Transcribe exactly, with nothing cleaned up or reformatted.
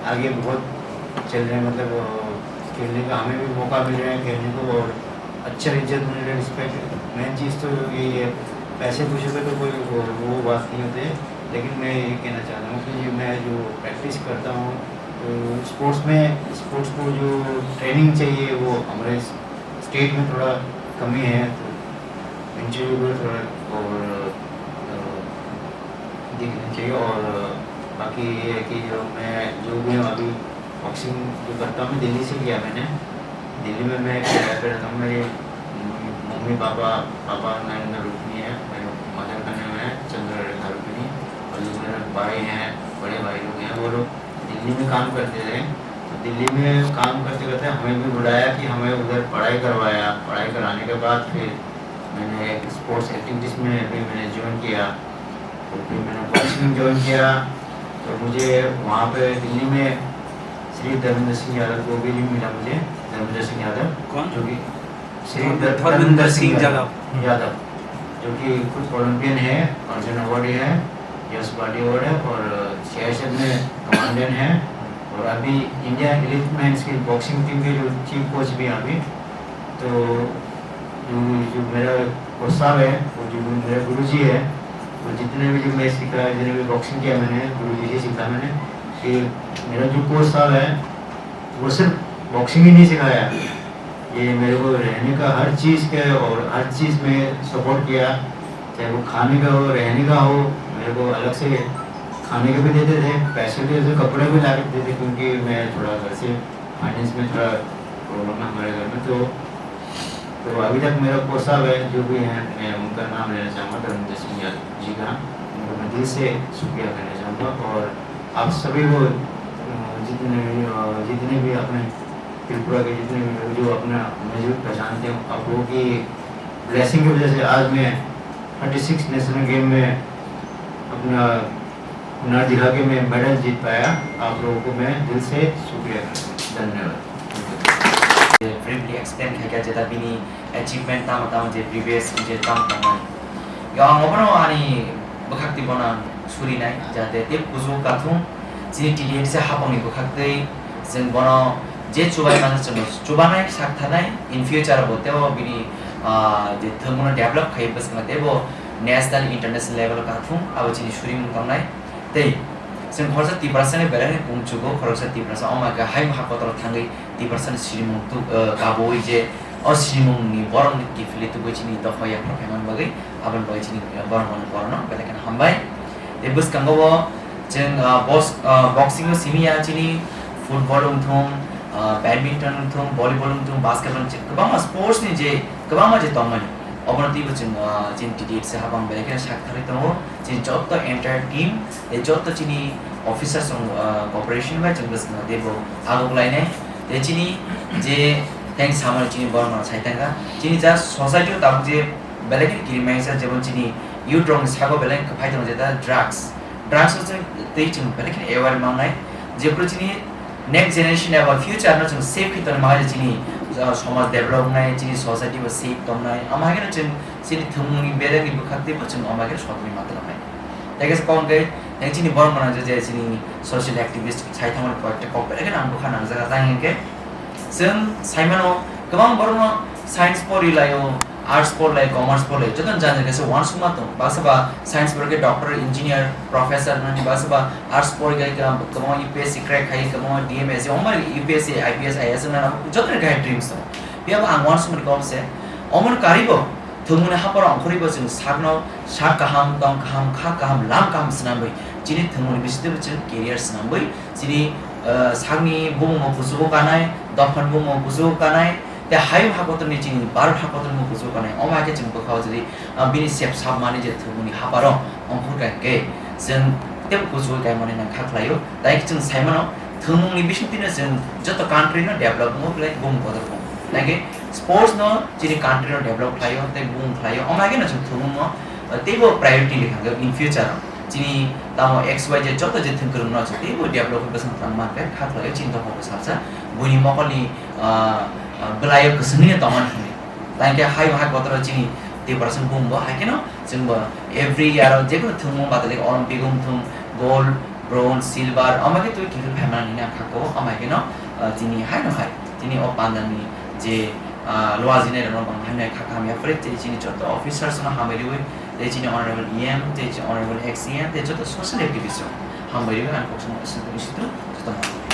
आगे बहुत चल रहे हैं, मतलब, अ, खेलने का हमें भी मौका मिल रहा है खेलने को, और अच्छा इज्जत मिल रहा है, रिस्पेक्ट। मेन चीज़ तो यही है, पैसे पैसे पे तो कोई वो, वो बात नहीं होते, लेकिन मैं ये कहना चाहता हूँ कि ये मैं जो प्रैक्टिस करता हूँ, तो स्पोर्ट्स में, स्पोर्ट्स को जो ट्रेनिंग चाहिए, वो हमारे स्टेट में थोड़ा कमी है, तो इन चीज़ों को थोड़ा और, अ, देखना चाहिए। और बाकी ये है कि जो मैं, जो भी हूँ अभी बॉक्सिंग जो करता हूँ, मैं दिल्ली से किया मैंने। दिल्ली में मैं किया करता हूँ, मेरे मम्मी पापा, पापा नरेंद्र रुक्मिणी है, मेरे मदर का नाम है चंद्ररेखा रुक्मिणी, और जो मेरे भाई हैं, बड़े भाई लोग हैं, वो लोग दिल्ली में काम करते थे। तो दिल्ली में काम करते करते हमें भी बुलाया कि हमें उधर पढ़ाई करवाया। पढ़ाई कराने के बाद फिर मैंने एक स्पोर्ट्स एक्टिविटीज में भी मैंने ज्वाइन किया, तो फिर मैंने बॉक्सिंग ज्वाइन किया। तो मुझे वहाँ पे दिल्ली में श्री धर्मेंद्र सिंह यादव को भी मिला मुझे, धर्मेंद्र सिंह यादव, कौन? जो कि श्री धर्मेंद्र धर्मेंद्र सिंह सिंह यादव। यादव, जो कि खुद ओलंपियन है, अर्जुन अवार्डी है, यश बाली अवार्ड है और सीआईएसएफ में कमांडेंट है और अभी इंडिया एलीट मेंस की बॉक्सिंग टीम के जो चीफ कोच भी हैं अभी। तो जो, जो मेरा कोच साहब है, वो जो मेरे गुरुजी है, वो जितने भी जो मैं सीखा, जितने भी बॉक्सिंग किया मैंने, गुरुजी से सीखा मैंने। कि मेरा जो कोच साहब है, वो सिर्फ बॉक्सिंग ही नहीं सिखाया, ये मेरे को रहने का हर चीज़ के और हर चीज़ में सपोर्ट किया, चाहे वो खाने का हो, रहने का हो। मेरे को अलग से खाने का भी देते थे, पैसे भी देते, कपड़े भी ला के देते, क्योंकि मैं थोड़ा घर से फाइनेंस में थोड़ा प्रॉब्लम है हमारे घर में। तो, तो अभी तक मेरा कोच साहब है, जो भी हैं, मैं उनका नाम लेना चाहूँगा, धर्मेंद्र सिंह यादव जी का, उनको मैं दिल से शुक्रिया करना चाहूँगा। और आप सभी को, अ, जितने भी, अ, जितने भी अपने त्रिपुरा के जितने भी लोग जो अपना मजबूत पहचानते हो, आप लोगों की ब्लेसिंग की वजह से आज मैं थर्टी सिक्स नेशनल गेम में अपना हुनर दिखा के मैं मेडल जीत पाया। आप लोगों को मैं दिल से शुक्रिया करता हूँ। धन्यवाद। Briefly explain khai kha, jeta bini achievement tamo tamo je previous je tamo tamo. Yo ang obono ani bwkhak twi bono ang surinai, jate tei kuchugo kathung chini T D N C hapongni bwkhak twi chwng bono je chubai mano chwngno chubanai sak thanai, in future bo teibo bini, ah, je thwngmano develop khai bwskango teibo national international level o kathung abo chini surimung tongnai. Tei chwng khoroksa Tiprasani belai kheno pungchugo, khoroksa Tiprasa omo khe hayung hakotoro thangwi Tiprasani sirimung tu-, ah, kabui je o sirimungni borokni kiphilwi tubui chini dopha yaphar khaimani bagwi, aboni bagwi chini borok mano borokno belai kheno hambai. Tei bwskango bo chwng, ah, bos-, ah, boxing o simi ya chini football wngthung, ah, badminton wngthung, volleyball wngthung, basketball wngthung, kwbangma sports ni je kwbangma je tongmani, obono twibo chwng, ah, chini T D F C hapang belai kheno sak tharwi tongo. Chini joto entire team, tei joto chini officers rok, ah, cooperation bai chwng bwskango teibo aguk lainai. Tei chini je thanks samani chini borok no sai thangkha. Chini ja society o tabuk je belai kheno kirimaisa, jemon chini youth rokni sago belai kheno phai tongo jeta drugs. Drugs o chwng tei chwng belai kheno aware mangnai. Jephru chini next generation eba future no chwng safe khe tongna bagwi chini, uh, somaj develop wngnai, chini society bo safe tongnai. Omo hai kheno chwng chini thwngmungni berengni bwkhak teibo chwng omo hai kheno sotonwi ma tongkha. Tei kaisa kok hwnkhe, tei chini borok mano je, je chini social activist sai thangmani kok, tei kok belai kheno ang bwkha nangjak tang hinkhe. Chwng sai mano kwbang borokno science pori laio, arts por lai, commerce por lai, jotono jani kaisa uansukma tongo. Baksa ba science pori khe doctor, engineer, professor nani, baksa ba arts pori khe kwbang U P S C crack khai, kwbang D M S C, omo U P S C, I P S, I A S nani jotono kaisa dreams tongo. Phiya bo ang uansukmani kok se, omo ni karwi bo thwngmungni haparo ongkhorwi bo chwng sakno sak kaham, tong kaham, kha kaham, lam kaham swnamwi chini thwngmungni bisingtwi bo chwng career swnamwi chini, eh, sakni bumungbo kuchugo kanai, dophani bumungbo kuchugo kanai, tei hayung hakotorni chini Bharat hakotorni bumungbo kuchugo kanai. Omo hai khe chwng bwkha o jodi, ah, bini sep sap mani je thwngmungni haparo ongkhorkha hinkhe chwng teibo kuchugo kaimani nang kha khlaio. Tai khe chwng sai mano thwngmungni bisingtwino chwng joto country no develop wngo belai bumung kotor wngo. Tai khe sports no chini country no develop khlaio tei bumung khlaio. Omo hai kheno chwng thwngmung no, ah, teibo priority rikha in future o. Chini tamo X Y Z joto je thwngkwrwng no chwng teibo develop khe bwswng tang mankhe kha khlaio chini dophano salsa buini mokolni, ah, ah, bwlaio kwswngwi no tongmani hwnwi. Tai khe hayung hai kotor o chini Tiprasa bumung bo hai kheno chwng bo every year o jekunu thwngmung badali Olympic wngthung, gold, bronze, silver, omo khe twi kiphil phaimani hinwi ang kha ko, omo hai kheno, ah, chini haino hai, chini o pandani je, ah, luajinai rokno bang haino hai kha kha hamya phre, tei chini joto officers no hambai riwi, tei chini honorable E M, tei chini honorable ex E M, tei joto social activists rok hambai riwi ang kok samo isi tu, isi tu, joto no.